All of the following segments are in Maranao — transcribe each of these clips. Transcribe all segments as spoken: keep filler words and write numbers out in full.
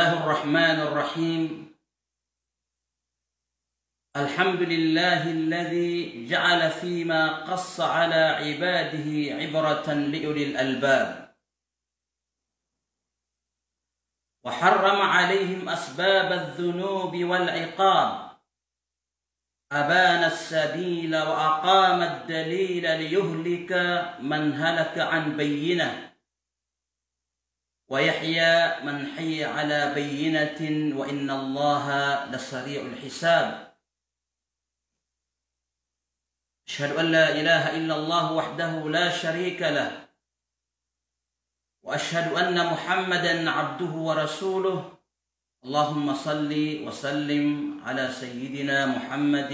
الرحمن الرحيم. الحمد لله الذي جعل فيما قص على عباده عبرة لأولي الألباب، وحرم عليهم أسباب الذنوب والعقاب، أبان السبيل وأقام الدليل ليهلك من هلك عن بينة، ويحيى من حي على بينة، وإن الله لسريع الحساب. أشهد أن لا إله إلا الله وحده لا شريك له، وأشهد أن محمدا عبده ورسوله. اللهم صل وسلم على سيدنا محمد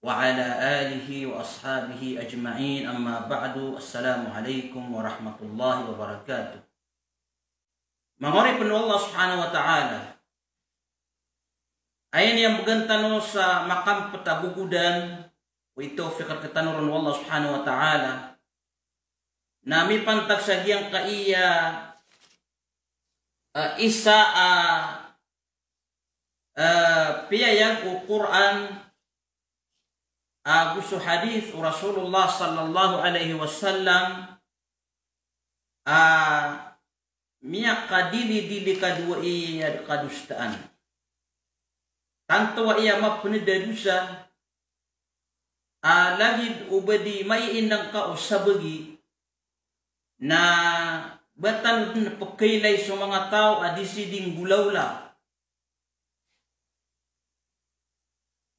وعلى آله وأصحابه أجمعين. أما بعد. السلام عليكم ورحمة الله وبركاته. Manga oripen o Allah Subhanahu wa Ta'ala. Aya niyan bgan tano sa makampet a gogodan, o itawfiq rektano ron o Allah Subhanahu wa Ta'ala, na mipantag sa giyangkaya, eh, isa a, eh, piyayag o Qur'an ago so hadith o Rasulullah sallallahu alaihi wasallam a miyakadilidili ka dowa i a da kadosaan. Tanto a aya mapened a dosa a lagid o ba di maiinda ngka o sabagi na ba tano den pekailay so manga taw a di sii di nggolawla.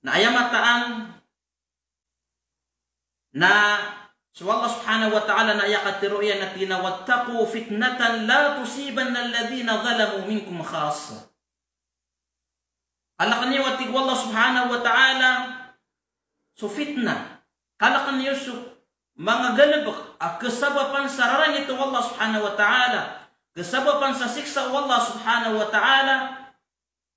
Na aya mataan na so Allah Subhanahu wa Ta'ala na aya katero iyan na tig iyan a, "Wattaqu fitnatan la tusibanna alladhina zalamu minkum khassa." Kaleken iyo, a tig o Allah Subhanahu wa Ta'ala, so fitnah. Kaleken iyo so manga galebek a kesabapan sa rarangit o Allah Subhanahu wa Ta'ala, kesabapan sa siksa o Allah Subhanahu wa Ta'ala,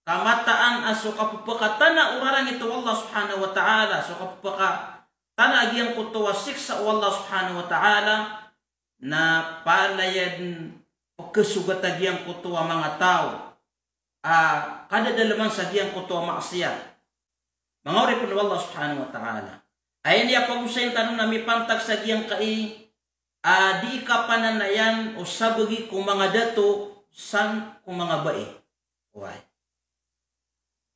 ka mataan a so kapepekatana o rarangit o Allah Subhanahu wa Ta'ala, so kapepekatana a giyangkoto a siksa o Allah Subhanahu wa Ta'ala, na palaya den pekesogat a giyangkoto a manga taw a kadadaleman sa giyangkoto a maksiyat. Manga oripen o Allah Subhanahu wa Ta'ala. Aya niyan pagosayin tano na mipantag sa giyangkai a di kapananayan o sabagi ko manga dato san ko manga bai. Oway.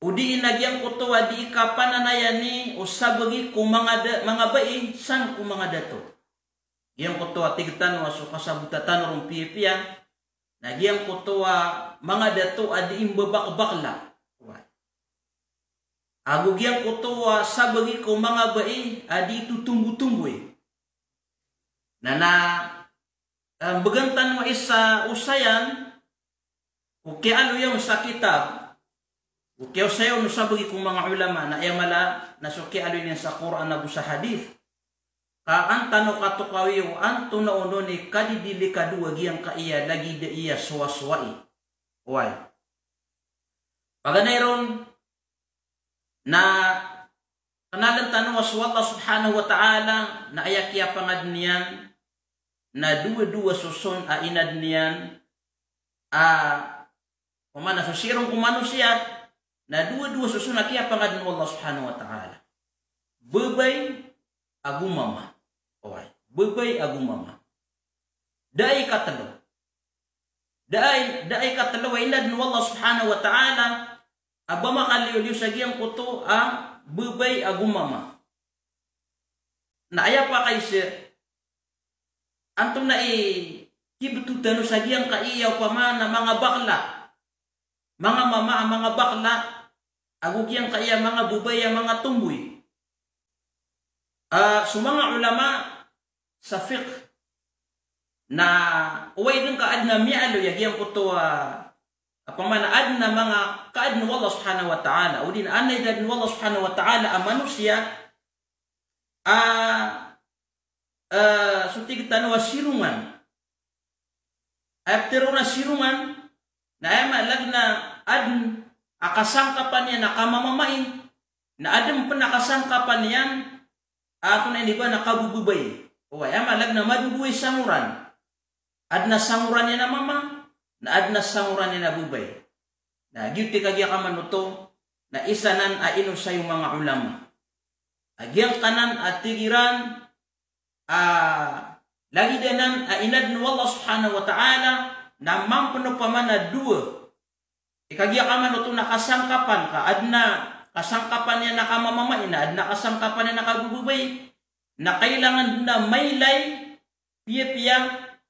O di na giyangkoto a di kapananayan o sabagi ko manga da-, manga bai san ko manga dato. Giyangkoto a tig tano a so kasabota tano ron piyapiya, na giyangkoto a manga dato a di mbabakbakla. Oway. Ago giyangkoto a sabagi ko manga bai a di totombotomboy. Na, na, eh, mbgan tano a isa osayan, o kiyaaloy on sa kitab, o kiyaosay on o sabagi ko manga ulama, na aya mala na so kiyaaloy niyan sa Qur'an ago sa hadith. Ka an tano katokawi o antonaa onon i kadidili ka dowa giyangkaya lagid a iya sowasowai. Oway. Paganay ron, na kenalen tano a so Allah Subhanahu wa Ta'ala na aya kiyapangadn iyan na dowa-dowa soson a inadn iyan a, opama na so sii ron ko manosiya, na dowa-dowa soson a kiyapangadn o Allah Subhanahu wa Ta'ala. Babay ago mama. Oway, babay ago mama. Da a ikatlo. Da a, da a ikatlo a inadn o Allah Subhanahu wa Ta'ala a ba makaliyoliyo sa giyangkoto a babay ago mama. Na aya pakaiza, antonaa i kibtowan tano sa giyangkaya opama na manga bakla, manga mama a manga bakla, ago giyangkaya manga babay a manga tomboy. Ah, so manga ulama sa fiqh na oway dn ka adn a miyaaloy a giyangkoto a, opama na adn a manga kaadn o Allah Subhanahu wa Ta'ala, odi na anay da adn o Allah Subhanahu wa Ta'ala a manosiya a, eh, so tig tano a sirongan. Aya ptharoon a sirongan, na aya maana na adn a kasangkapan iyan a kamamamai, na adn pn a kasangkapan iyan a antonaa ini ba na kabababai. Oway, aya maana na madodo i sangoran. Adn a sangoran iyan a mama, na adn a sangoran iyan a babay. Na giyoto i kagiya kamanoto na isa nan a inosay o manga ulama. A giyangkanan a tig iran a lagid anan a inadn o Allah subhanahu wa ta'ala na mambo opama na dowa i kagiya kamanoto na kasangkapan ka, adn a kasangkapan iyan a kamamamai na adn a kasangkapan iyan a kababai, na kailangan dn a mailay piyapiya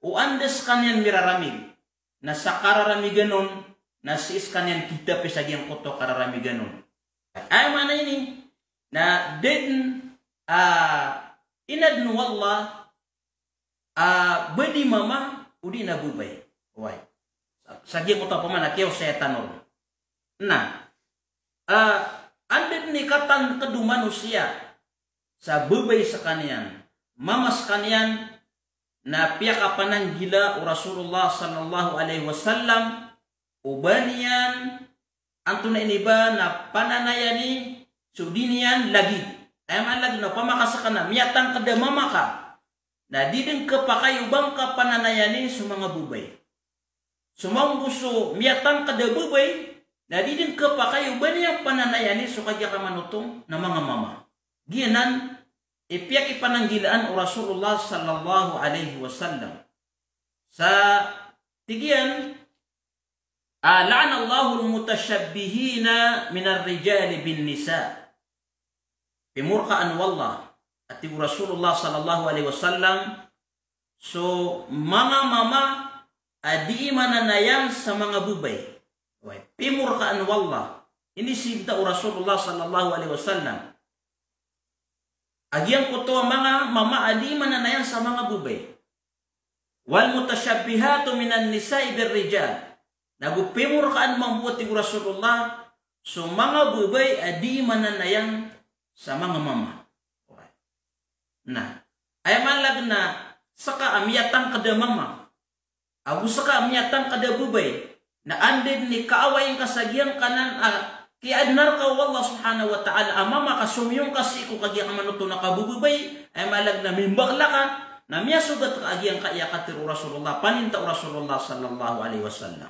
o anda skaniyan miraramig. Na sa kararamigan on na sii skaniyan kitapi sa giyangkoto a kararamigan on. Aya maana ini na da dn a inadn o Allah a ba di mama odi na babay. Oway. Sa, sa giyangkoto a opama na kiyaosaya tano ron. Na, ah, anda dn i katangkd o manosiya sa babay skaniyan, mama skaniyan, na piyakapananggila o Rasulullah sallallahu alaihi wasallam o ba niyan, antonaa ini ba na pananayani so di niyan lagid. Aya maana lagid na opama ka skaniyan miyatangkd a mama ka, na di dn khapakay o ba ngka pananayani so manga babay. So mambo so miyatangkd a babay, na di dn khapakay o ba niyan pananayani so kagiya kamanoto na manga mama. Giyanan i piyakipananggilaan o Rasulullah sallallahu alaihi wasallam. Sa tig iyan, ah, "La'anallahul mutashabbihina minar rijali bin nisa." Pimorkaan o Allah, a tig o Rasulullah sallallahu alaihi wasallam, so manga mama a dii mananayang sa manga babay. Oway, pimorkaan o Allah. Inisibta o Rasulullah sallallahu alaihi wasallam a giyangkoto a manga mama a dii mananayang sa manga babay. "Wal mutashabbihatu minan nisa'i bir rijal." Nago pimorkaan mambo, a tig o Rasulullah, so manga babay a dii mananayang sa manga mama. Na, aya maana lagid na ska a miyatangkd a mama ago ska a miyatangkd a babay, na anda dn i kaawai ngka sa giyangkanan a kiyaadna rka o Allah subhanahu wa ta'ala a mama ka, somiyong ka sii ko kagiya kamanoto na kabababay, aya maana lagid na mimbakla ka, na miyasogat ka a giyangkaya katharo o Rasulullah, paninta o Rasulullah sallallahu alaihi wasallam.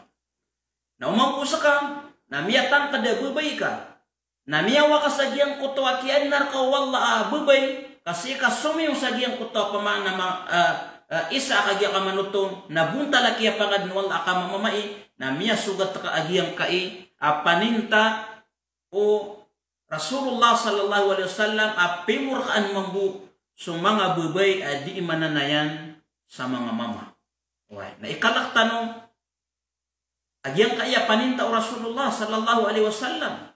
Na o mambo ska na miyatangkd a babay ka, na miyawa ka sa giyangkoto a kiyaadna rka o Allah a babay, ka sii ka somiyong sa giyangkoto a opama na ma-, ah, ah, isa a kagiya kamanoto na bontal a kiyapangadn o Allah a kamamamai, na miyasogat ka a giyangkai a paninta o Rasulullah sallallahu alaihi wasallam a pimorkaan mambo so manga babay a dii mananayan sa manga mama. Oway, na ikalk tano a giyangkaya paninta o Rasulullah sallallahu alaihi wasallam.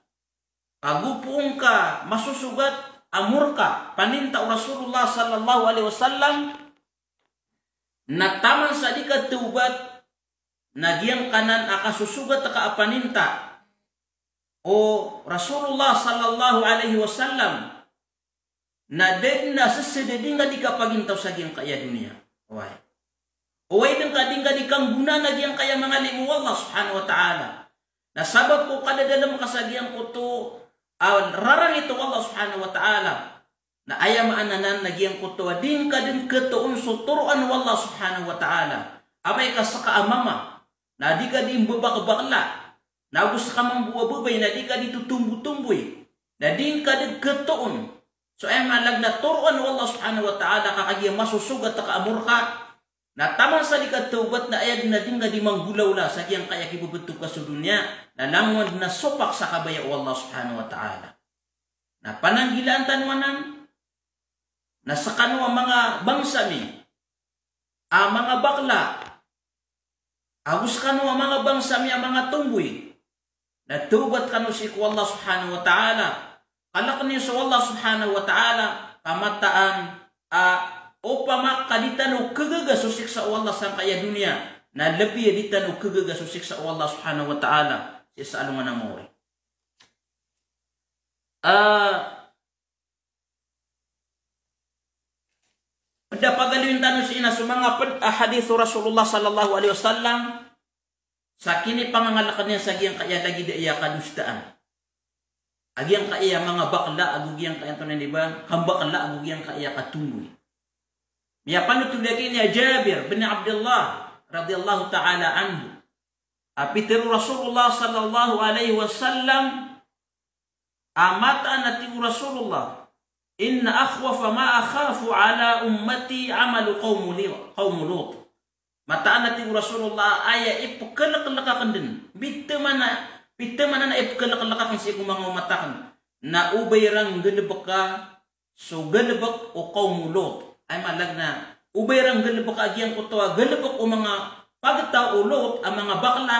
Ago poon ka masosogat a morka, paninta o Rasulullah sallallahu alaihi wasallam, na taman sa di ka tawbat, na giyangkanan a kasosogat ka a paninta o Rasulullah sallallahu alaihi wasallam, na da dn a sesed a di ngka di kapagintaw sa giyangkaya doniya. Oway. Oway, da ngka di ngka di kanggonaan a giyangkaya manga limo o Allah subhanahu wa ta'ala. Na sabap ko kadadalm ka sa giyangkoto a rarangit o Allah subhanahu wa ta'ala. Na aya maana nan na giyangkoto a di ngka dn khatoon so toroan o Allah subhanahu wa ta'ala. Amay ka ska a mama, na di ka di mbabakbakla. Na ago ska mambo a babay na di ka di totombotomboy. Na di ngka dn khatoon so, aya maana lagid na toroan o Allah subhanahu wa ta'ala ka kagiya masosogat ka a morka. Na taman sa di ka tawbat na aya dn a di ngka di manggolawla sa giyangkaya kibebetog ka so doniya, na langon dn a sopak sa kabaya o Allah subhanahu wa ta'ala. Na pananggilaan tano anan, na skano a manga bangsa mi a manga bakla, ago skano a manga bangsa mi a manga tomboy, na tawbat kano sii ko Allah subhanahu wa ta'ala. Kalkn iyo so Allah subhanahu wa ta'ala, ka mataan a opama ka di tano khagaga so siksa o Allah sangkaya doniya, na lbi a di tano khagaga so siksa o Allah subhanahu wa ta'ala sii sa alongan a maori. Ah, Pd a pagaloyin tano sii na so manga pd a hadith o Rasulullah sallallahu alaihi wasallam sa kinipangangalkn iyan sa giyangkaya lagid aya kadosaan a giyangkaya manga bakla ago giyangkaya antonaa ini ba, kambakla ago giyangkaya katomboy. Miyapanotol a giya Jabir bin Abdullah radhiyallahu ta'ala anhu. A pitharo o Rasulullah sallallahu alaihi wasallam, a mataan a tig o Rasulullah, "Inna akhwafa ma akhafu ala ummati amalu qawmi Li-, qawmi Lut." Mataan a tig o Rasulullah, aya ipkhalaklak akn dn, pithamanan, pithamanan a ipkhalaklak akn sii ko manga omat akn, na o ba iran nggalbka so galbk o qawmi Lut. Aya maana na o ba iran nggalbka a giyangkoto a galbk o manga pagtaw o Lut a manga bakla,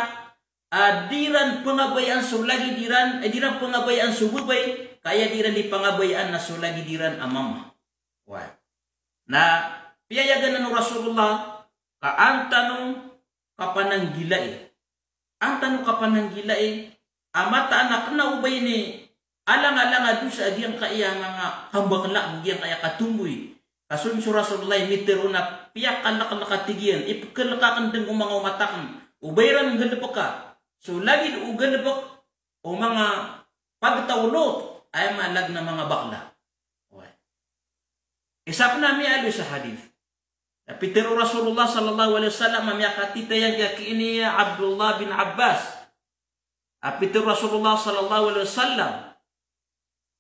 a di iran pngabayaan so lagid iran, a di iran pngabayaan so babay, ka aya di iran di pngabayaan na so lagid iran a mama. Wa. Na piyayagan o Rasulullah ka an tano kapananggilai. An tano kapananggilai a mataan a kna o ba ini alang-alang a dosa a giyangkaya manga kambakla, giyangkaya katomboy. Ka so, so Rasulullah i mitharo na piyakalaklak a tig iyan, ipkhalk akn dn ko manga omat akn, o ba iran nggalbka so lagid o galbk o manga pagtaw o Lut, aya maana na manga bakla. Isa pn a miyaaloy sa hadith. Na pitharo o Rasulullah sallallahu alaihi wasallam a miyakatitayang ki, aki ini, ya Abdullah bin Abbas. A pitharo o Rasulullah sallallahu alaihi wasallam,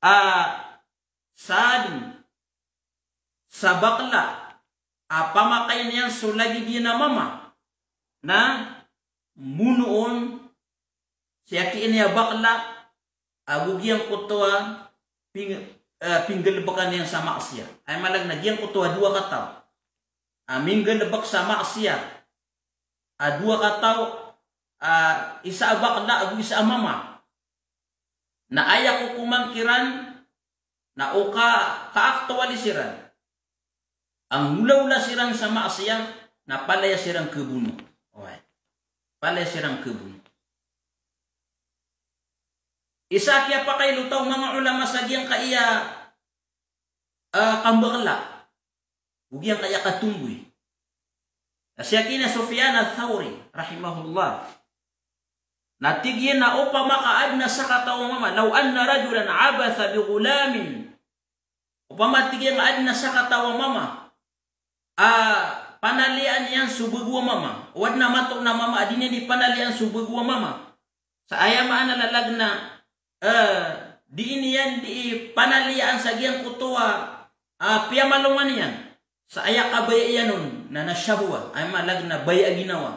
a sadn sa bakla a pamakain iyan so lagid iyan a mama, na mono on si aki ini a bakla ago giyangkoto a ping-, eh, pinggalbkan iyan sa maksiyat. Aya maana na giyangkoto a dowa kataw a minggalbk sa maksiyat, a dowa kataw, a isa a bakla ago isa a mama. Na aya kokoman kiran na o ka, ka-actually siran a ngolaola siran sa maksiyat, na palaya siran khabono. Oway. Palaya siran khabono. Isa a kiyapakailotan o manga ulama sa giyangkaya, eh, kambakla, o giyangkaya katomboy. Na si aki ini a Sufyan Ath-Thawri rahimahullah, na tig iyan a opama ka adn a sakataw a mama, "Law anna rajulan abatha bi ghulamin." Opama, tig iyan, adn a sakataw a mama a panaliyaan iyan so bago a mama, o adn a matoon a mama a di niyan di panaliyaan so bago a mama. Sa aya maana na lalag na, eh, di niyan di panaliyaan sa giyangkoto a, ah, piyamalongan iyan. Sa aya kabaya iyan on na, na shahwa, aya maana lalag na baya a ginawa.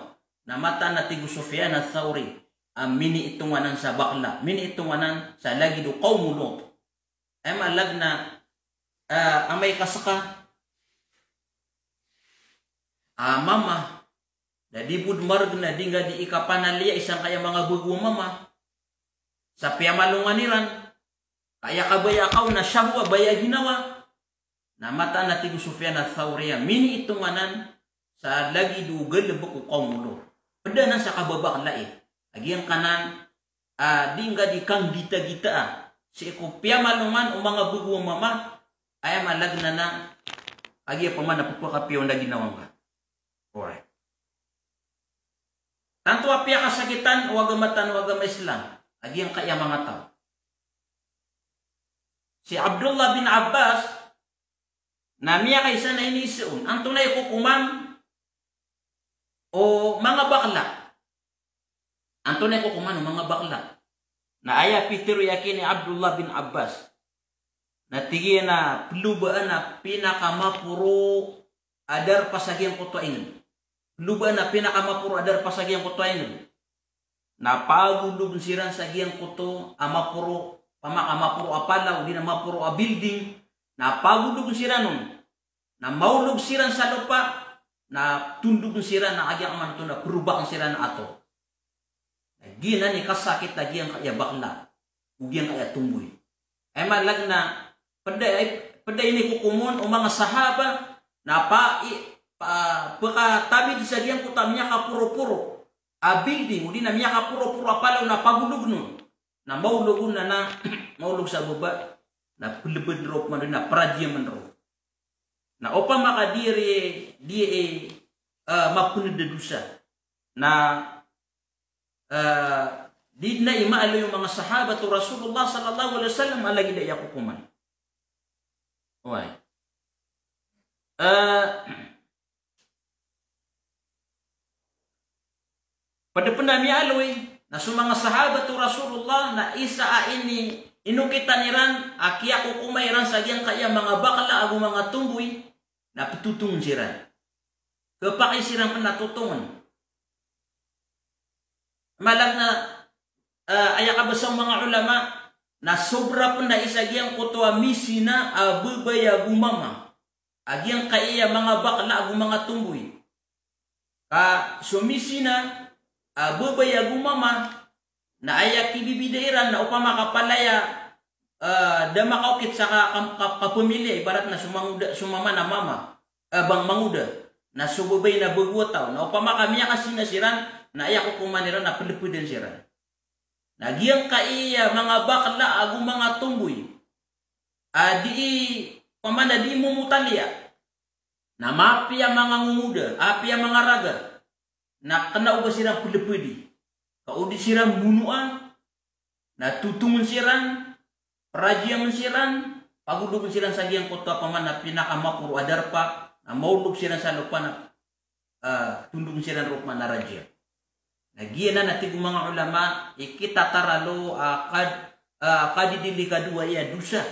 Na mataan a tig o Sufyan Ath-Thawri a miniitongan anan sa bakla, miniitongan anan sa lagid o qawmu Lut. Aya maana lalag na, ah, amay ka ska a mama, na di bo dn margn a di ngka di ikapanaliya i sangkaya manga bago a mama sa piyamalongan iran. Ka aya kabaya ka on na shahwa, baya a ginawa. Na mataan a tig o Sufyan Ath-Thawri a miniitongan anan sa lagid o galbk o qawmu Lut. Pd anan sa kababakla i. A giyangkanan a di ngka di kanggitagita a sii ko piyamalongan o manga bago a mama, aya maana lalag na, na a giya pman a pphakapiya on a ginawa ngka. Oway. Tanto a piyakasakitan o agama tano a agama Islam a giyangkaya manga taw. Si Abdullah bin Abbas na miyakaisa na iniiza on, antonaa i kokoman o manga bakla? Antonaa i kokoman o manga bakla? Na aya pitharo i aki ini Abdullah bin Abbas, na tig iyan a plobaan a pinakamaporo a darpa sa giyangkoto a ingd. Plobaan a pinakamaporo a darpa sa giyangkoto a ingd. Na pagologn siran sa giyangkoto a maporo, pama-, a maporo a palaw, odi na maporo a building, na pagologn siran on. Na maolog siran sa lopa, na tondogn siran a giyangkoto na probakn siran a ator. Na giyanan i kasakit a giyangkaya bakla, o giyangkaya tomboy. Aya maana lalag na pd a, pd a inikokom on o manga sahaba, na pa, i, pa, pkatawid sa giyangkoto a miyakaporoporo a building, odi na miyakaporoporo a palaw na pagologn on. Na maolog on na, na maolog sa baba, na plbdn roo pman, na pradiyaman roo. Na opama ka di ri, di, eh, mapnd a dosa, na, eh, di dn a imaaloy o manga sahabat o Rasulullah sallallahu alaihi wasallam a lagid aya kokoman. Oway. Eh, Pd pn a miyaaloy na so manga sahabat o Rasulullah na isa a ini, inokitan iran a kiyakokomay iran sa giyangkaya manga bakla ago manga tomboy na ptotongn siran. Khapakay siran pn a totongn. Malang na, eh, aya kabasa o manga ulama na sobra pn a isa giyangkoto a mizina a babay ago mama a giyangkaya manga bakla ago manga tomboy. Ka so mizina a babay ago mama na aya kibibida iran na opama ka palaya, eh, da makaokit sa ka, ka, ka, kapamilya, ibarat na so mangoda, so mama na mama, eh, bang mangoda, na so babay na bago a taw, na opama ka miyakazina siran, na aya kokoman iran na plpdn siran. Na giyangkaya manga bakla ago manga tomboy a dii, opama na dii momotaliya, na mapiya manga ngongoda, apiya manga raga, na kna o ba siran plpdi. Ka o di siran monoa, na totongn siran, prajiamn siran, pagologn siran sa giyangkoto a opama na pinakamaporo a darpa, na maolog siran sa lopa na, ah, tondogn siran roo pman a rajiam. Na giyanan a tig o manga ulama i kitataralo a kad-, ah, kadidilikado aya a dosa.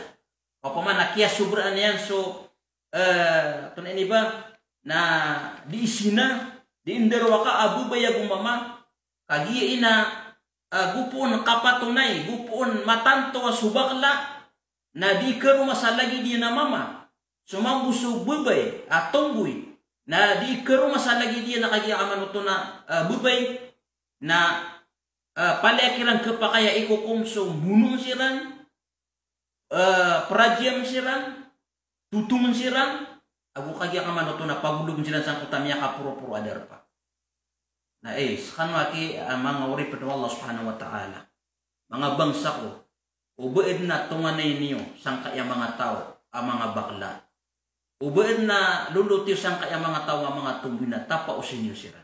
Opama na kiyasobraan iyan so, eh, antonaa ini ba, na dii zina, dii ndarowaka a babay ago mama, kagiya ina, ah, gopoon kapatonay, gopoon matanto a so bakla na dii karoma sa lagid iyan a mama. So mambo so babay a tomboy na dii karoma sa lagid iyan a kagiya kamanoto na, ah, babay na, ah, palaya kiran khapakay a ikokom so monong siran, eh, prajiamn siran, totongn siran, ago kagiya kamanoto na pagologn siran sangkoto a miyakaporoporo a darpa. Na, eh, skano aki, ah, manga oripn o Allah Subhanahu wa Ta'ala. Manga bangsa ko, o ba adn a tonganay niyo sangkaya manga taw a manga bakla. O ba adn a lolot iyo sangkaya manga taw a manga tomboy na tapaosi niyo siran.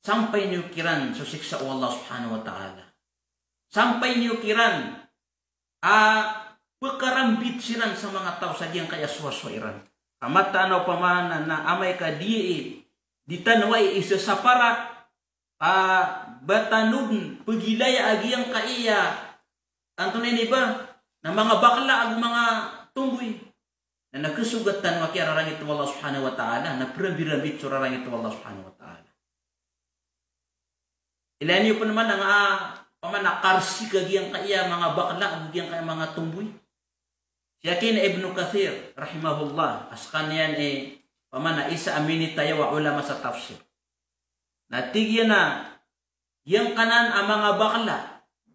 Sampay niyo kiran so siksa o Allah Subhanahu wa Ta'ala. Sampay niyo kiran a pkarambit siran sa manga taw sa giyangkaya sowasowa iran. Ka mataan a opama na, na amay ka dii, di tano aya isasapara, a ba tano dn pgilaya a giyangkaya, antonaa ini ba, na manga bakla ago manga tomboy. Na, na kasogat tano aki a rarangit o Allah Subhanahu wa Ta'ala, na prambirambit so rarangit o Allah Subhanahu wa Ta'ala. Ilaya niyo pn man a nga, opama na karsik a giyangkaya manga bakla ago giyangkaya manga tomboy. Siya ki na Ibnu Kathir, rahimahullah, a skaniyan i, opama na isa a minitayaw a ulama sa tafsir. Na tig iyan a, giyangkanan a manga bakla,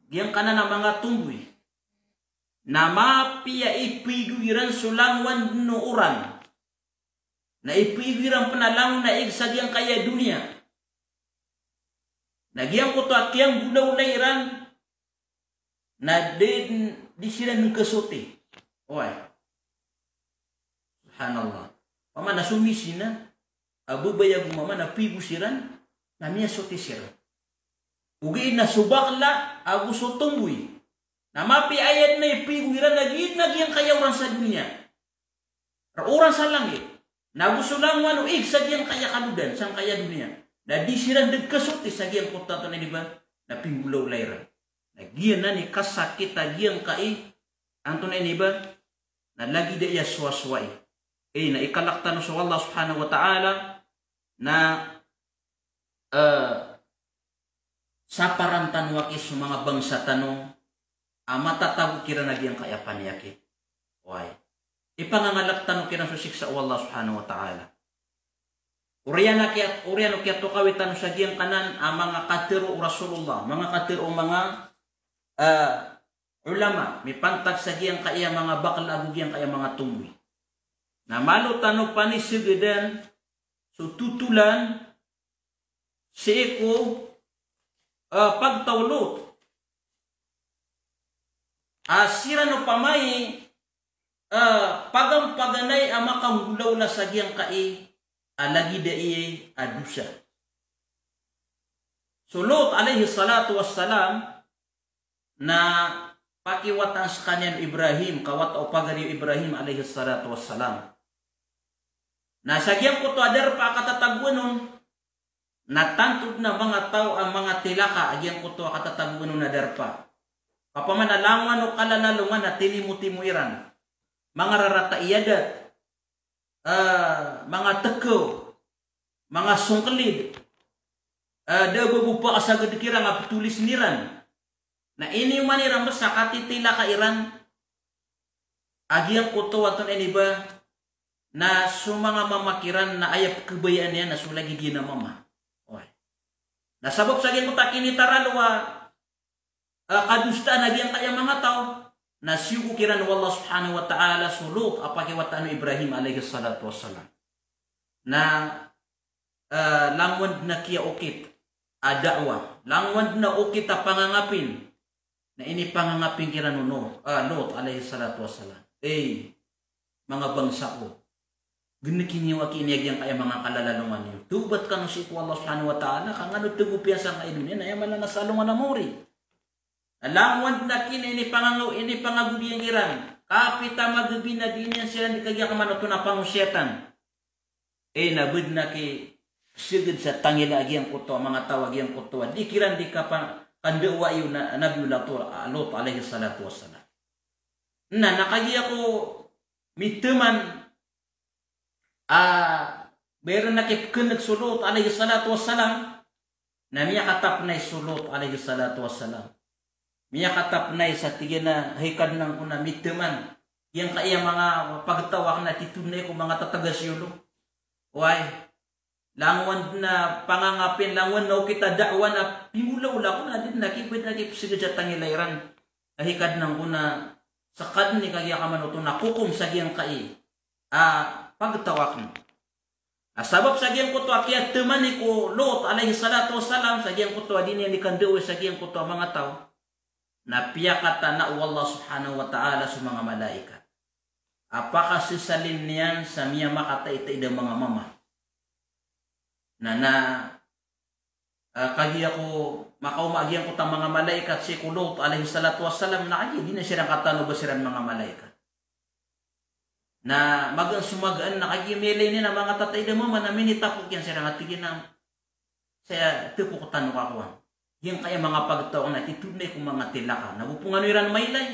giyangkanan a manga tomboy, na mapiya i pigo iran so langowan dn o oran. Na ipigo iran pn a langon a ig sa giyangkaya doniya. Na giyangkoto a kiyanggolawla iran, na di, di siran kasoti. Oway. Subhanallah. Opama na so mizina a babay ago mama na pigo siran, na miyasoti siran. Ogaid na so bakla ago so tomboy, na mapiya aya dn a ipigo iran na giya dn a giyangkaya oran sa doniya. Oran sa langit. Na go so langowan o ig sa giyangkaya kalodan, sangkaya doniya. Na di siran dn kasoti sa giyangkoto a antonaa ini ba, na pinggolawla iran. Na giyanan i kasakit a giyangkai, antonaa ini ba, na lagid aya sowasowai. Eh, na ikalk tano so Allah Subhanahu wa Ta'ala, na eh, saparan tano aki so manga bangsa tano a matatago kiran a giyangkaya paniyakit. Oway. Ipangangalk tano kiran so siksa o Allah Subhanahu wa Ta'ala. Oriyan a kiya-, oriyan o kiyatokawi tano sa giyangkanan a manga katharo o Rasulullah, manga katharo o manga, eh, ulama, mipantag sa giyangkaya manga bakla ago giyangkaya manga tomboy. Na malo tano panisgdan so totolan sii ko, eh, pagtaw o Lot. A siran opama i, eh, pagampaganay a makanggolawla sa giyangkai a lagid ai a dosa. So Lot alayhis salatu wassalam, na pakiwataan skaniyan o Ibrahim, kawata o pagari o Ibrahim alayhis salatu wassalam. Na sa giyangkoto a darpa a katatagoan on, Na tanto dn a manga taw a manga tilaka a giyangkoto a katatagoan on a darpa. Ka opama na langowan o kalalalongan na tinimotimo iran. Manga rarata i adat, ah, manga tekaw, manga songkelid, ah, da a ba bo pakasagad kiran a ptolisn iran. Na iniyoman iran bes a katitilaka iran a giyangkoto a tonaa ini ba, na so manga mama kiran na aya pkhabayaan iyan na so lagid iyan a mama. Oway. Na sabap sa giyangkoto a kinitaralo a, ah, kadosaan a giyangkaya manga taw, na siyogo kiran o Allah subhanahu wa ta'ala so Lot a pakiwataan o Ibrahim alayhis salatu wassalam. Na, ah, langowan dn a kiyaokit a da'wah, langowan dn a okit a pangangapin. Na inipangangapin kiran o Nuh, ah, Lot alayhis salatu wassalam. Ey, manga bangsa ko, gnki niyo aki ini a giyangkaya manga kalalalongan iyo. Tawbat kano sii ko Allah subhanahu wa ta'ala, ka ngano tagopiya sangkai doniya, na aya mala na sa alongan a maori. Na langowan dn a kini, inipangangaw, inipangagodiyan kiran. Kapita magbi na di niyan siran di kagiya kamanoto na pangosiyatan. Eh, na ba dn a kipsgd sa tangila a giyangkoto a manga taw a giyangkoto a di kiran di kapa-, kanda'wah iyo na, Nabiyullah Lot, ah, Lot alayhis salatu wassalam. Na, na kagiya ko mitaman a ba iran na kipkhan'g so Lot alayhis salatu wassalam, na miyakatapnay so Lot alayhis salatu wassalam. Miyakatapnay sa tig iyan a, hay Kadnan ko, na mitaman giyangkaya manga pagtaw akn a titho dn ko manga tataga si Lot. Oway. Langowan dn a pangangapin, langowan dn a okit a da'wah na pinggolaola ko na di dn a ki-, ba dn a kipsgd sa tangila iran a hay Kadnan ko, na ska dn i kagiya kamanoto na kokom sa giyangkai a pagtaw akn. A sabap sa giyangkoto a kiyataman i ko Lot alayhis salatu wassalam, sa giyangkoto a di niyan di kanda'wah sa giyangkoto a manga taw, na piyakatana o Allah subhanahu wa ta'ala so manga malaikat a pakasesalin iyan sa miyamakataitaid a manga mama. Na, na, ah, kagiya ko makaoma a giyangkoto a manga malaikat sii ko Lot alayhis salatu wassalam, na kagiya di na siran katano ba siran manga malaikat. Na magaan so magaan, na kagiya miyailay niyan a manga tataid a mama na minitapok iyan siran a tig iyan a, saya, tapok tano ka kowan. Giyangkaya manga pagtaw akn na titho dn ko manga tilaka. Na go pn kano iran mailay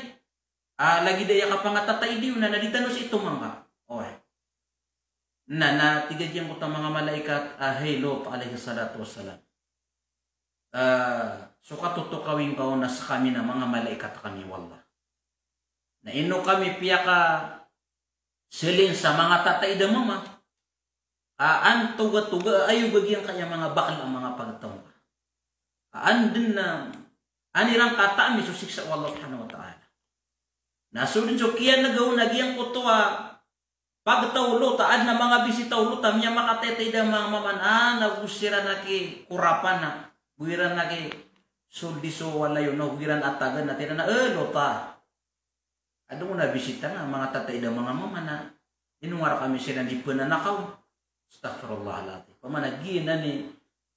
a lagid aya kapangatatai iyo na, na di tano sii tomangka. Oway. Na, na tig a giyangkoto a manga malaikat a, hay Lot alayhis salatu wassalam, ah, so katotokawi ngka on na skami na manga malaikat kami o Allah. Na ino kami piyakaselin sa manga tataid a mama a an togatoga a ayoga giyangkaya manga bakla a manga pagtaw ngka. A an dn a, an iran kataami so siksa o Allah subhanahu wa ta'ala. Na so dn so kiyan'ga on a giyangkoto a pagtaw o Lot a adn a manga bisita o Lot a miyamakataitaid a manga mama na, na go siran a kikorapana, go iran a kisoldi so walay on, na go iran atagan a tig iran a, eh, Lot a, adn on a bisita nga a manga tataid a manga mama na ino nga rkami siran di pnanakaw. Astaghfirullahal azim. Pamana giyanan i,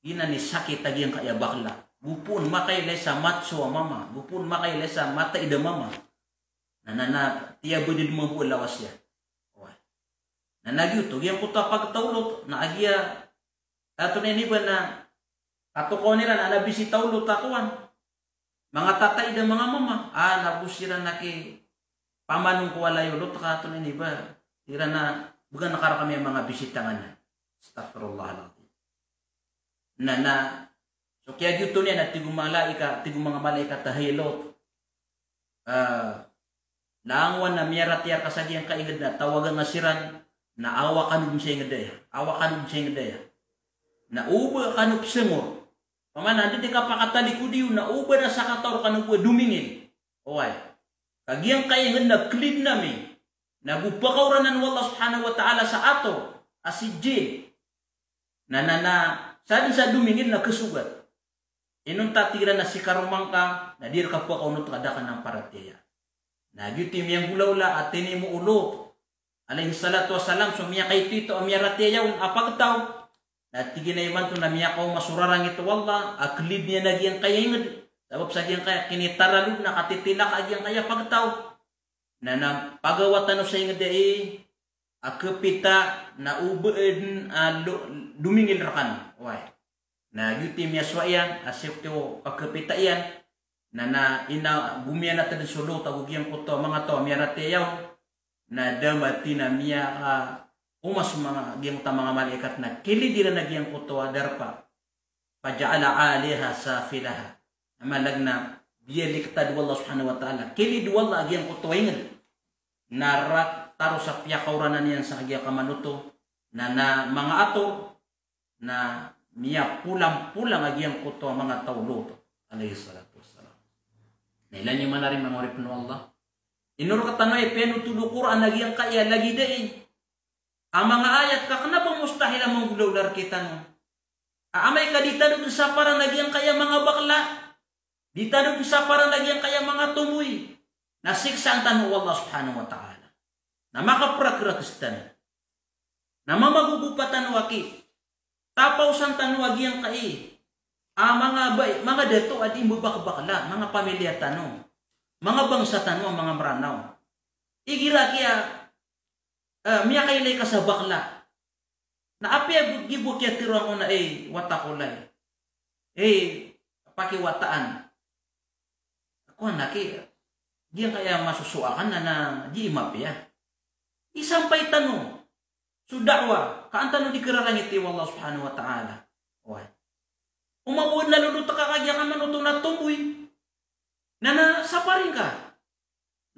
giyanan i sakit a giyangkaya bakla. Go pn makailay sa matso a mama, go pn makailay sa mataid a mama. Na, na, na tiyabadad mambo a lawas iyan. Oway. Na, na giyoto giyangkoto a pagtaw o Lot, na agiya, ah, tonaa ini ba, na katokawan iran a na bisita o Lot a kowan, manga tataid a manga mama. Ah, na go siran a kipamanong ko walay o Lot ka tonaa ini ba, tig iran a, bgan ka rkami a manga bisita ngka anan. Astaghfirullahal azim. Na, na so kiyagiyoto niyan na tig o malaikat, tig o manga malaikat a, hay Lot, ah, langowan a miyaratiyaya rka sa giyangkai ingd na tawaga nga siran, na awa kano dn sa ingd aya, awa kano dn sa ingd aya. Na oba kano psngor. Pamana di di kapakatalikod iyo, na oba na sakataw rkano bo a domingil. Oway. Ka giyangkai ingd na klidn ami, na go pkaoranan o Allah subhanahu wa ta'ala sa ator a Sijjil. Na, na, na sa dn sa domingil na kasogat. Inonta, tig iran, a si karoma ngka na di rka pakaonot ka da ka namparatiyayaa. Na giyoto i miyanggolawla a tinimo o Lot alayhis salatu wassalam so miyakaitoito a miyaratiyaya on a pagtaw. Na tig iyan a imanto na miyakaoma so rarangit o Allah a klidn iyan a giyangkaya ingd. Sabap sa giyangkaya kinitaralo dn a katitilaka a giyangkaya pagtaw. Na, na pagawa tano sa ingd ai a kapita na oba dn a lo-, domingil rkano. Oway. Na giyoto i miyasowa iyan a sii ko kapita iyan, na, na ina gomiyanat dn so Lot ago giyangkoto a manga taw a miyaratiyaya on, na da matin a miyakaoma so manga, giyangkoto a manga malaikat na kilid iran a giyangkoto a darpa. Faja'ala 'aliyaha safilaha. Maana niyan na biyaliktad o Allah subhanahu wa ta'ala, kilid o Allah a giyangkoto a ingd. Na rk taro sa piyakaoranan iyan sa kagiya kamanoto, na, na manga ator, na miyapolampolang a giyangkoto a manga taw o Lot alayhis salatu wassalam. Na ilay niyo man ari manga oripn o Allah. Ino rktano i piyanothol o Qur'an a giyangkaya lagid ai a manga ayat ka kna ba mustahil a manggolawla rktano. A amay ka di tano dn saparan a giyangkaya manga bakla. Di tano dn saparan a giyangkaya manga tomboy. Na siksaan tano o Allah subhanahu wa ta'ala. Na makaprakrakes tano. Na mamagogopa tano aki. Tapaosan tano a giyangkai a manga bai, manga dato a di mbabakbakla, manga pamilya tano, manga bangsa tano a manga Mranaw. Igira kiya, eh, miyakailay ka sa bakla. Na apiya bo, gibo kiya tiro angkoto na, eh, wata ko lay. Eh, pakiwataan. Kowan aki, giyangkaya masosowa ka na, na di mapiya. Isampay tano so da'wa, ka an tano di kararangiti o Allah subhanahu wa ta'ala. Oway. Oman bo na lolot ka kagiya kamanoto na tomboy. Na, na sapari ngka.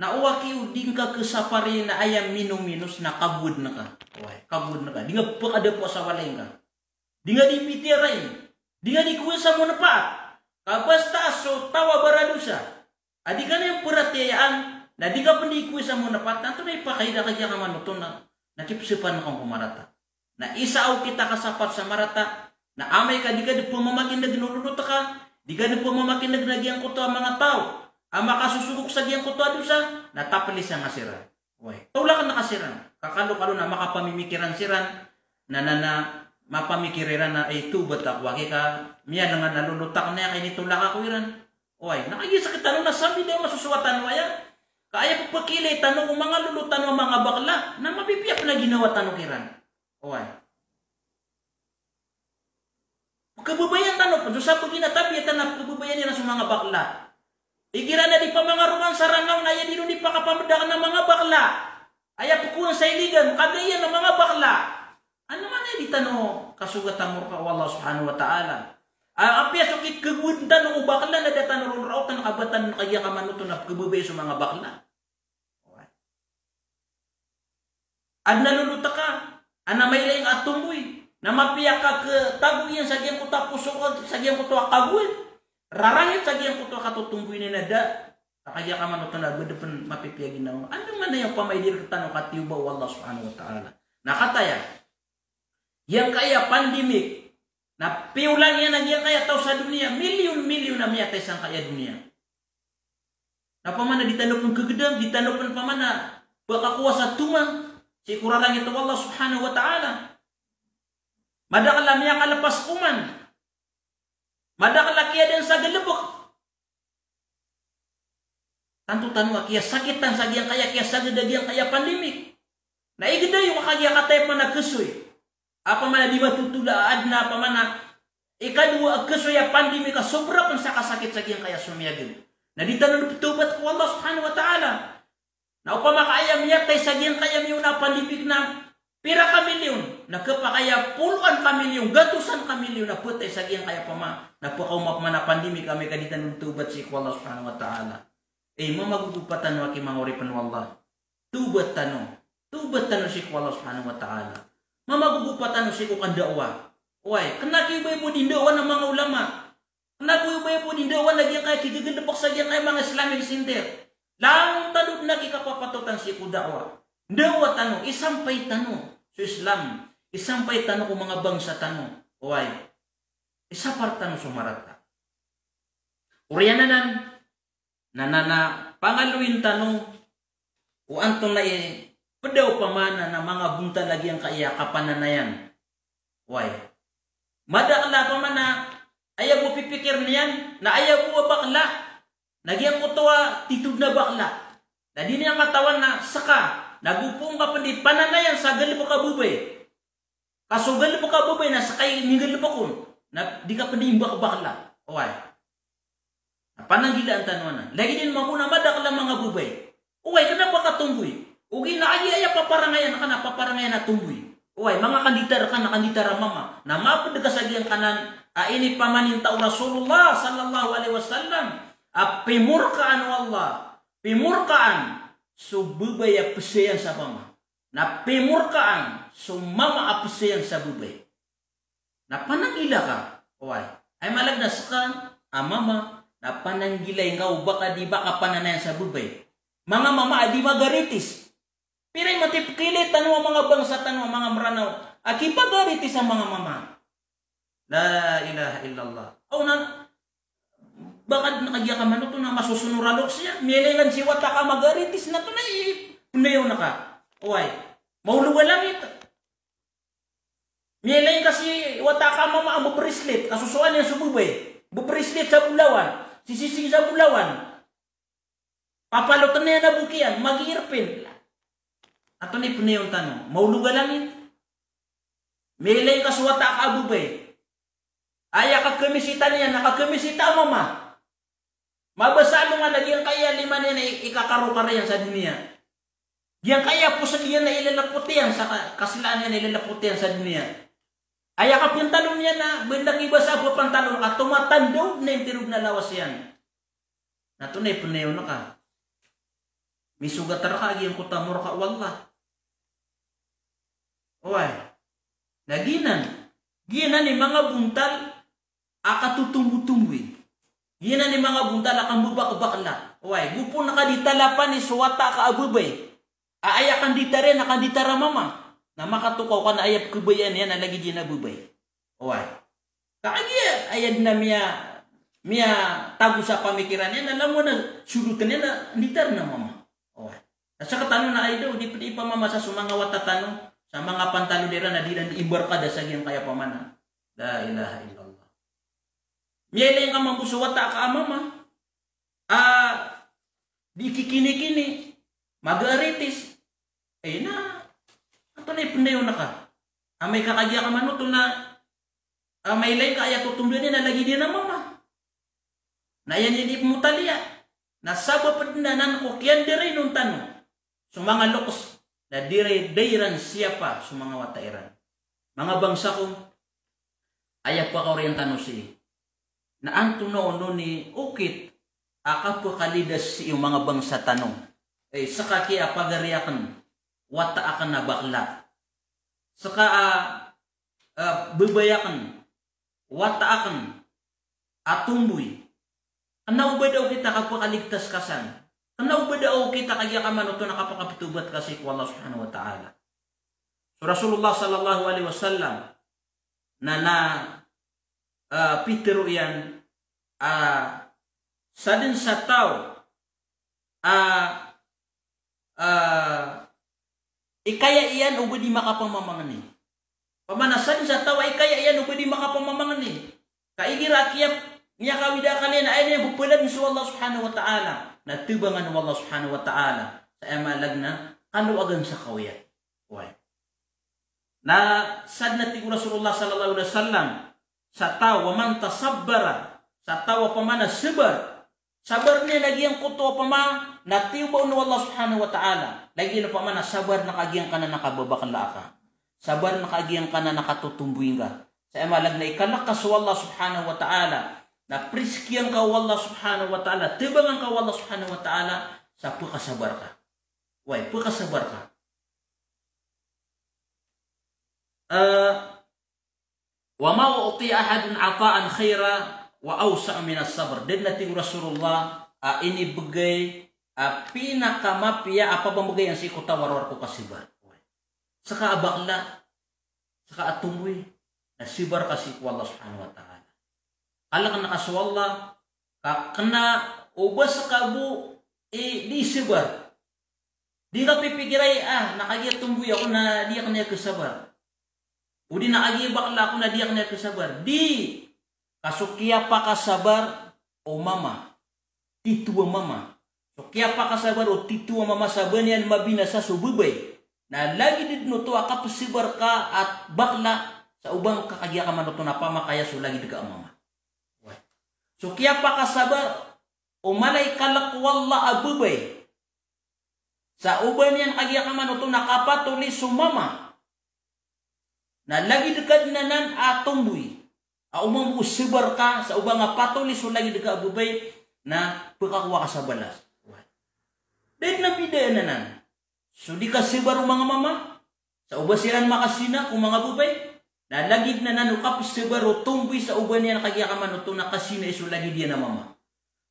Na o aki o di ngka khasapari na aya minominos na kagowad ngka. Oway, kagowad ngka. Di ngka pkhadapo sa walay ngka. Di ngka di pitiyarain. Di ngka di kowa sa manfaat. Ka basta so taw a baradosa a di ka niyan paratiyayaan, na di ka pn di kowa sa manfaat, na antonaa i pakaida ka giya kamanoto na, na kipsapan ka ko marata. Na isa a okit a kasapar sa marata, na amay ka di ka dn pmamakin'g na lolot ka, di ka dn pmamakin'g na giyangkoto a manga taw a makasosogok sa giyangkoto a dosa, na taplisa ngka siran. Oway. Tolakn ka siran. Ka kalokalo na makapamimikiran siran, na, na, na mapamikir iran na, "Ay, tawbat ako aki ka miyalangan a lolot akn aya ka initolak ako iran." Oway, na kagiya sktano na sambi da a masosowa tano aya. Ka aya pphakilay tano ko manga lolot tano a manga bakla, na mapipiya pn a ginawa tano kiran. Oway. Pkhababayaan tano pn so sabagi na tabiya tano a pkhababayaan iran so manga bakla. Igira na di pamangarokan sa Ranaw na aya di ron di pakapamdakn a manga bakla. Aya pkowan sa iligan, kagayan a manga bakla. Ano man aya di tano kasogat a morka o Allah subhanahu wa ta'ala. A, apiya so kikagowad tano ko bakla na da tano ron raotan ka ba tano kagiya kamanoto na pkhababayaan so manga bakla. Adn a lolot ka, adn a mailay ngka a tomboy, na mapiya ka khatago iyan sa giyangkoto a poso ka, sa giyangkoto a kagowad. Rarangit sa giyangkoto a katotomboy niyan a da. Ka kagiya kamanoto na ba dn pn mapipiya ginawa. Andamanaya opama i di rktano katiyoba o Allah subhanahu wa ta'ala. Na kataya, giyangkaya pandemic, na piyolang iyan a giyangkaya taw sa doniya, milyon-milyon a miyatay sangkaya doniya. Na opama na di tano pn khagdam, di tano pn opama na pkakowa sa tomang sii ko rarangit o Allah subhanahu wa ta'ala. Madakl a miyakalpas oman. Madakl a kiyadan sa galbk. Tanto tano a kiyasakitan sa giyangkaya, kiyasagad a giyangkaya pandemic. Na igd ayo ka kagiya kataya pman a khasoy. Opama na di matotol a adn a opama na ikadowa a khasoy a pandemic a sobra pn sa kasakit sa giyangkaya somiyagad. Na di tano ptawbat ko Allah subhanahu wa ta'ala. Na opama ka aya miyatay sa giyangkaya miyaona a pandemic na pira ka milyon, na khapakay a poloan ka milyon, gatosan ka milyon a phatay sa giyangkaya opama na pkaoma pman a pandemic amay ka di tano tawbat sii ko Allah subhanahu wa ta'ala. Eh, mamagogopa tano aki manga oripn o Allah. Tawbat tano. Tawbat tano sii ko Allah subhanahu wa ta'ala. Mamagogopa tano sii ko kadawa. Oway, kna ki ba ibo di ndawa na manga ulama. Kna bo ibo, ibo di ndawa na giyangkaya kigagalbk sa giyangkaya manga Islamic Center. Langon tano dn aki kapapatotan sii ko da'wa. Ndawa tano, isampay tano so Islam, isampay tano ko manga bangsa tano. Oway. Isapar tano so marata. Oriyan anan, na, na, na pangaloyin tano o antonaa i pd a opama na, na manga bontal a giyangkaya kapananayan. Oway. Madakl a opama na aya bo pipikirn iyan na aya bo a bakla na giyangkoto a titho dn a bakla. Na di niyan katawan na ska na go pn ka pn di pananayan sa galbk a babay. Ka so galbk a babay na ska i minggalbk on. Na di ka pn di imbakbakla. Oway. Na pananggilaan tano anan. Lagid iyan mambo na madakl a manga babay. Oway, kna ba ka tomboy. Ogaid na aya, aya paparangayan ka na paparangayan a tomboy. Oway, manga kanditar ka na kanditar a mama. Na mapd ka sa giyangkanan a inipamaninta o Rasulullah sallallahu alaihi wasallam a pimorkaan o Allah, pimorkaan so babay a pzayan sa mama. Na pimorkaan so mama a pzayan sa babay. Na pananggila ka. Oway. Ay malag na ska a mama, na pananggilai ngka o ba ka di ba kapananayan sa babay. Manga mama a di magaritis. Pira i matipkili tano a manga bangsa tano a manga Mranaw a kipagaritis a manga mama. La ilaha illallah. Aw na, ba ka dn kagiya ka manoto na masosono ra loks iyan. Miyailay ngka si wata ka magaritis na to na i, pnayawn ka. Oway. Maolog a langit. Miyailay ngka si wata ka mama a mbabrislit, a sosoan iyan so babay. Mbabrislit sa bolawan, sisising sa bolawan. Papalotn iyan a bok iyan, mag-earphone. Antonaa i pnayawn tano? Maolog a langit. Miyailay ngka so wata ka a babay. Aya kakamisita niyan, na kakamisita a mama. Mabasa a alongan a giyangkaya lima niyan na i-, ikakarokar iyan sa doniya. Giyangkaya posg iyan na ilalapot iyan sa ka-, kaslaan iyan na ilalapot iyan sa doniya. Aya kapantalon iyan na ba dn a kibasa a pantalon ka tomatandaw na intirod na lawas iyan. Na antonaa i pnayawn ka? Misogat rka a giyangkoto a morka o Allah. Oway. Na giyanan. Giyanan i manga bontal a katotombotomboy. Giyanan i manga bontal a kambabakbakla. Oway, go pn ka di talapani so wata ka a babay a aya kanditar iyan na kanditar a mama. Na makatokaw ka na aya pkhabayaan iyan na lagid iyan a babay. Oway. Ka kagiya aya dn a miya, miyatago sa pamikiran iyan na langon a solotn iyan na nditar na mama. Oway. Na sktano na aya daw, di pd ipamamasa so manga wata tano sa manga pantalon iran a di iran di imbarkada sa giyangkaya pamana. La ilaha illallah. Miyailay ngka mambo so wata ka a mama a di kikinikini, magaritis. Ay na, antonaa i pnayawn ka? Amay ka kagiya ka manoto na, a, mailay ngka aya totomboyan iyan na lagid iyan a mama. Na aya niyan di pmotaliya. Na sabap dn anan ko kiyandarainon tano so manga loks, na di ira, da iran siyapa so manga wata iran. Manga bangsa ko, aya pakaoriyan tano sii na antonaa onon i okit a kapakalidas sii o manga bangsa tano. Eh, ska ki a pagari akn, wata akn a bakla. Ska a, a, babay akn, wata akn a tomboy. Kna o ba da okit a kapakaligtas ka san. Kna o ba da okit a kagiya ka manoto na kapakaptobat ka sii ko Allah Subhanahu wa Ta'ala. So Rasulullah sallallahu alaihi wasallam na, na, ah, pitharo iyan, ah, sadn sa taw a, ah, ikaya iyan o ba di makapamamangni. Pamana sadn sa taw a ikaya iyan o ba di makapamamangni. Ka igira a kiyap, miyakawid a akal iyan, aya niyan pphaladan so Allah Subhanahu wa Ta'ala, na thabangan o Allah Subhanahu wa Ta'ala sa aya maana na kaloagan sa kawiya. Oway. Na sadn a tig o Rasulullah sallallahu alaihi wasallam, sa taw, wa man tasabbara, sa taw a pamana sabar, sabar niyan a giyangkoto a pamana tiyoba on o Allah Subhanahu wa Ta'ala. Lagid iyan a pamana sabar na ka giyangkanan a kababakla ka. Sabar na ka giyangkanan a katotomboy ngka. Sa aya maana na ikalk ka so Allah Subhanahu wa Ta'ala. Na priskiyan ka o Allah Subhanahu wa Ta'ala. Thabangan ka o Allah Subhanahu wa Ta'ala sa pkasabar ka. Oway, pkasabar ka. Eh, wa ma u'tiya ahadun ata'an khairan wa awsa'a minas sabr. Da dn a tig o Rasulullah a inibgay a pinakamapiya a pamamgay sii ko taw a rowar ko kasabar. Ska a bakla, ska a tomboy, na sabar ka sii ko Allah Subhanahu wa Ta'ala. Kalkn ka so Allah, ka kna o ba ska bo i di sabar. Di ka pipikira i, ah, na kagiya tomboy ako na di akn aya khasabar. O di na kagiya bakla ako na di akn aya khasabar. Di. Ka so kiyapakasabar o mama, titho a mama. So kiyapakasabar o titho a mama sa ba niyan mabinasa so babay. Na lagid dn oto a kapsabar ka a bakla, sa o ba ngka kagiya ka man oto na pamakaya so lagid ka a mama. So kiyapakasabar o mala i kalk o Allah a babay sa o ba niyan kagiya ka man oto na kapatoli so mama. Na lagid ka dn anan a tomboy a o mambo o sabar ka sa o ba nga patoli so lagid ka a babay na pkakowa ka sa balas. Da dn a bidaan anan. So di kasabar o manga mama sa o ba siran makazina ko manga babay, na lagid anan o kapzabar o tomboy sa o ba niyan kagiya ka man oto na kazina i so lagid iyan a mama.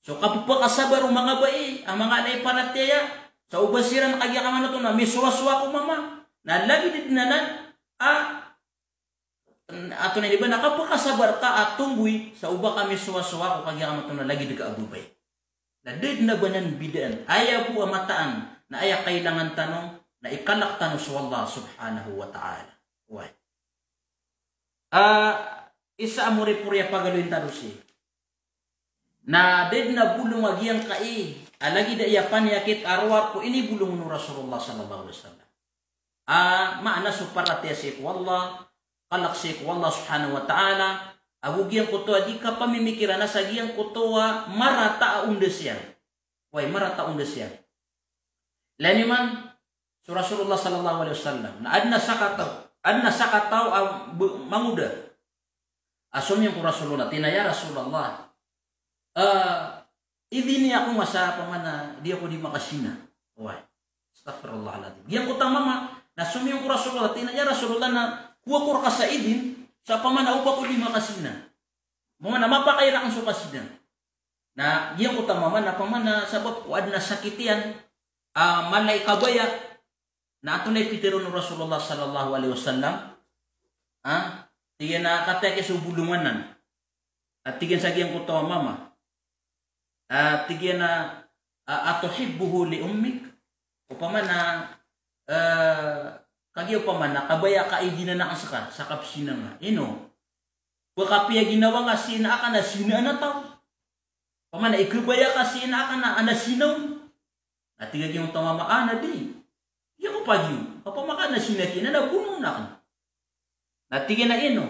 So kapphakasabar o manga bai a manga ala i paratiyaya sa o ba siran kagiya ka man oto na misowasowa ko mama, na lagid dn anan a, antonaa ini ba, na kapphakasabar ka a tomboy sa o ba ka misowasowa ko kagiya ka man oto na lagid ka a babay. Na da dn a ba nan bidaan. Aya bo a mataan na aya kailangan tano na ikalk tano so Allah subhanahu wa ta'ala. Oway. Ah, isa a moripori a pagaloyin tano sii na da dn a bolong a giyangkai a lagid aya a paniyakit a rowar ko inibolong o Rasulullah sallallahu alaihi wasallam. Ah, maana so paratiyaya sii ko Allah, kalk sii ko Allah subhanahu wa ta'ala, ago giyangkoto a di kapamimikiran a sa giyangkoto a marata a ondas iyan. Oway, marata a ondas iyan. Ilay niyo man so Rasulullah sallallahu alaihi wasallam na adn a sakataw, adn a sakataw a b-, mangoda a somiyong ko Rasulullah, tig iyan a, "Ya Rasulullah, eh, idini ako nga sa pamana di ako di makazina." Oway. Astaghfirullahal azim. Giyangkoto a mama na somiyong ko Rasulullah, tig iyan a, "Ya Rasulullah, na kowa ko rka sa idin sa pamana o ba ako di makazina." Pamana mapakay rakn so kazina. Na giyangkoto a mama na pamana sabap ko adn a sakit iyan a mala i kabaya. Na antonaa i pitharo o Rasulullah sallallahu alaihi wasallam? Ah, tig iyan a kataya ki so bolong anan. Ah, tig iyan sa giyangkoto a mama. Ah, tig iyan a, ah, "Atuhibbuhu li ummik?" Opama na, eh, kagiya opama na kabaya ka a idin anan ska sa kapzina nga. Ino? Ba kapiya ginawa nga sii na aka na zinaan a taw? Opama na ikabaya ka sii na aka na, a na zina on. Na tig a giyangkoto a mama a, "Na di. Di ako pagiyo. Opama ka na zina ki na, na bonoon akn." Na tig iyan a, "Ino?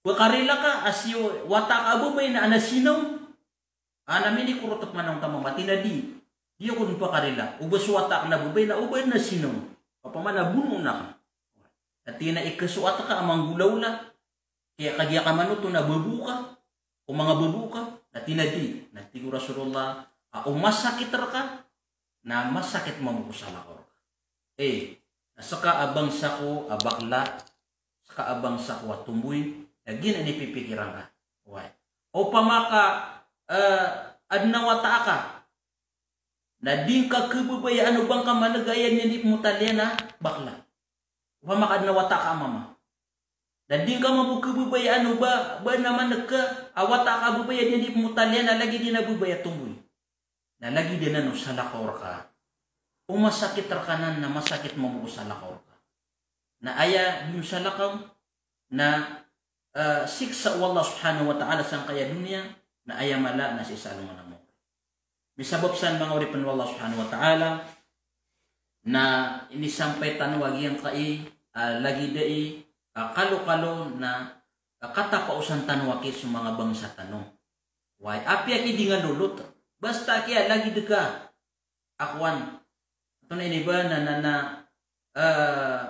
Ba karila ka a so wata ka a babay na a na zina on?" A na minikorot pman angkoto a mama, tig iyan a, "Di. Di ako dn pakarila. O ba so wata akn a babay na o ba dn a zina on. Opama na bonoon akn." Na tig iyan a, "Ikasoat ka a manggolawla. Kaya kagiya ka man oto na babo ka ko manga babo ka?" Na tig iyan a, "Di." Na tig o Rasulullah a, "O masakit rka, na masakit mambo ko salakaw rka." Eh, na ska a bangsa ko a bakla, ska a bangsa ko a tomboy, na giyanan i pipikiran ka. Oway. Opama ka, eh, adn a wata aka na di ngka khababayaan o ba ngka maneg a aya niyan di pmotaliyan a bakla. Opama ka adn a wata ka a mama. Na di ngka mambo khababayaan o ba, ba na maneg ka a wata ka a babay a aya niyan di pmotaliyan a lagid iyan a babay a tomboy. Na lagid anan o salakaw rka. O masakit rka anan na masakit mambo ko salakaw rka. Na aya dn o salakaw na, eh, siksa o Allah subhanahu wa ta'ala sangkaya doniya, na aya mala na sii sa alongan a mawri. Misabap san manga oripn o Allah subhanahu wa ta'ala, na inisampay tano a giyangkai, ah, lagid ai, ah, kalokalo na, ah, katapaosan tano aki so manga bangsa tano. Oway, apiya ki di nga lolot. Basta ki a lagid ka a kowan. Antonaa ini ba na, na, na, eh,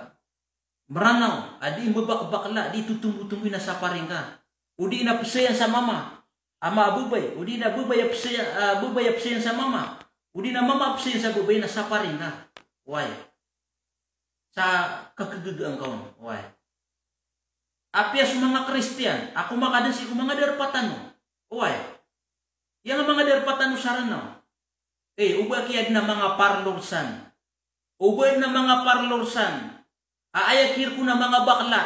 Mranaw a di mbabakbakla, di totombotomboy na sapari ngka. O di na pzayan sa mama a ma-, babay, o di na babay a pzayan, ah, babay a pzayan sa mama, o di na mama a pzayan sa babay na sapari ngka. Oway. Sa kakagagaan ka on. Oway. Apiya so manga Kristiyan a komakadn sii ko manga darpa tano. Oway. Aya nga manga darpa tano sa Ranaw. Eh, o ba ki adn a manga parlor san. O ba adn a manga parlor san a aya khirk on a manga bakla.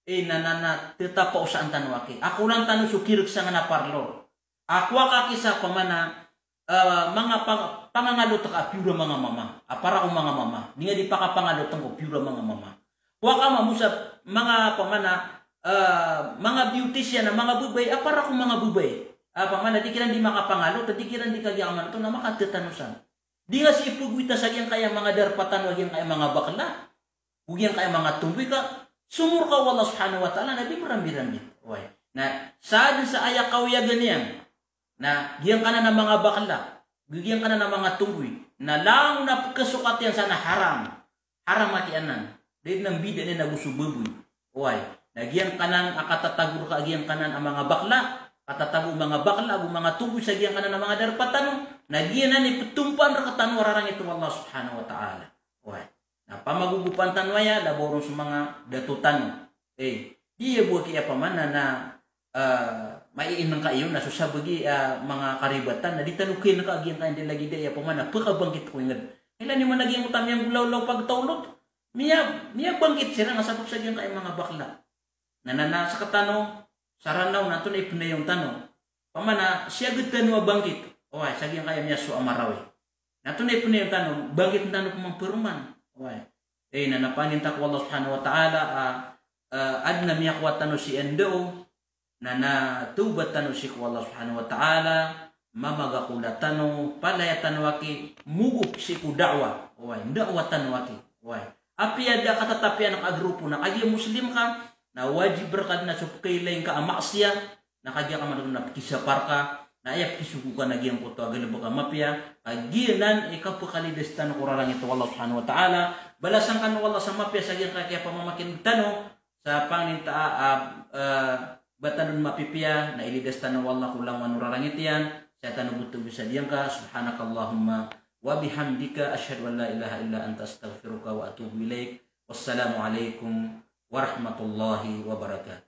Eh, na, na, na, tatapaosaan tano aki. Akolan tano so khirk sangkanan a parlor. A kowa ka ki sa pamana, eh, manga pang-, pangangalot ka a piyor a manga mama. A para ko manga mama. Di nga di pakapangalotn ko piyor a manga mama. Kowa ka mambo sa manga pamana, eh, manga beautician a manga babay, a para ko manga babay. A pamana di kiran di makapangalot, di kiran di kagiya ka man oto na makatatanosan. Di nga sii pagowita sa giyangkaya manga darpa tano a giyangkaya manga bakla, o giyangkaya manga tomboy ka somorka o Allah subhanahu wa ta'ala na di mrambirambi. Oway. Na sadn sa aya kawiyagan iyan na giyangkanan a manga bakla, giyangkanan a manga tonggoy, na langon a pkasokat iyan sa na haram. Haram aki anan. Da dn a mbida niyan ago so baboy. Oway. Na giyangkanan a katatago rka a giyangkanan a manga bakla, katatago o manga bakla ago manga tonggoy sa giyangkanan a manga darpa tano, na giyanan i ptompaan rktano a rarangit o Allah subhanahu wa ta'ala. Oway. Na pamagogopaan tano aya, labaw ron so manga dato tano. Eh, di aya bo aki aya pman na, ah, maiinngka iyo na so sabagi, ah, manga karibatan, na di tano kinngka a giyangkai, di lagid aya pman na pkabangkit ko ingd. Ilay niyo man a giyangkoto a miyanggolawla o pagtaw o Lot. Miya, miyabangkit siran na sabap sa giyangkai a manga bakla. Na, na, na sktano, sa Ranaw na antonaa i pnayawn tano. Pman na siyagad tano a bangkit. Oway, sa giyangkai a miyasowa a Marawi. Na antonaa i pnayawn tano, bangkit tano pman paroman. Oway. Eh, na, na pangnin ta ko Allah subhanahu wa ta'ala, ah, ah, adn a miyakowa tano sii a ndao, na, na tawbat tano sii ko Allah subhanahu wa ta'ala, mamagakola tano, palaya tano aki, mogop sii ko da'wa. Oway, da'wa tano aki. Oway. Apiya da katatapiya ngka a grupo na kagiya Muslim ka, na wajib rka dn a so pkailaing ka a maksiya, na kagiya ka man na pkisapar ka, na aya pkisogo ka na giyangkoto a galbk a mapiya, ka giyanan i kapkalidas tano ko rarangit o Allah subhanahu wa ta'ala, balasan kano o Allah sa mapiya sa giyangkai a pamamakin'g tano, sa pangnin ta a, ah, ah, ba tano dn mapipiya, na ilidas tano o Allah ko langowan o rarangit iyan, sa tano bo togisa giyangka, subhanakallahumma wa bihamdika, ashhadu an la ilaha illa anta, astaghfiruka wa atubu ilaik. Wassalamu alaikum warahmatullahi wabarakatuh.